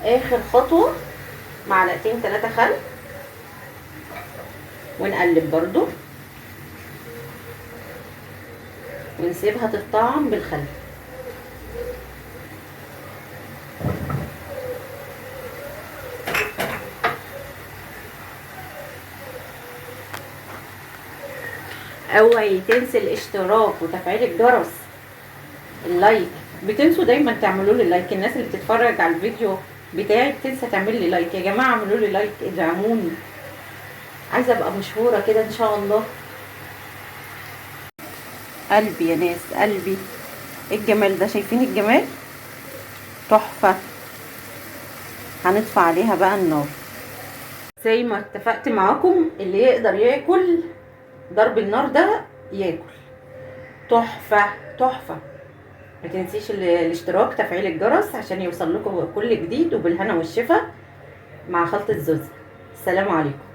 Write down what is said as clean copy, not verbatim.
اخر خطوة معلقتين 3 خل، ونقلب برضو ونسيبها تتطعم بالخل. اوعي تنسي الاشتراك وتفعيل الجرس، ال like. بتنسوا دايما تعملوا لي like، الناس اللي بتتفرج على الفيديو بتاعي بتنسى تعمل لي like. يا جماعة اعملوا لي like، ادعموني، عايزه ابقى مشهورة كده ان شاء الله. قلبي يا ناس، قلبي. ايه الجمال ده؟ شايفين الجمال؟ تحفة. هنطفي عليها بقى النار زي ما اتفقت معاكم، اللي يقدر ياكل ضرب النار ده ياكل. تحفة تحفة. ما تنسيش الاشتراك، تفعيل الجرس عشان يوصل لكم كل جديد، وبالهنا والشفا مع خلطة زوزة. السلام عليكم.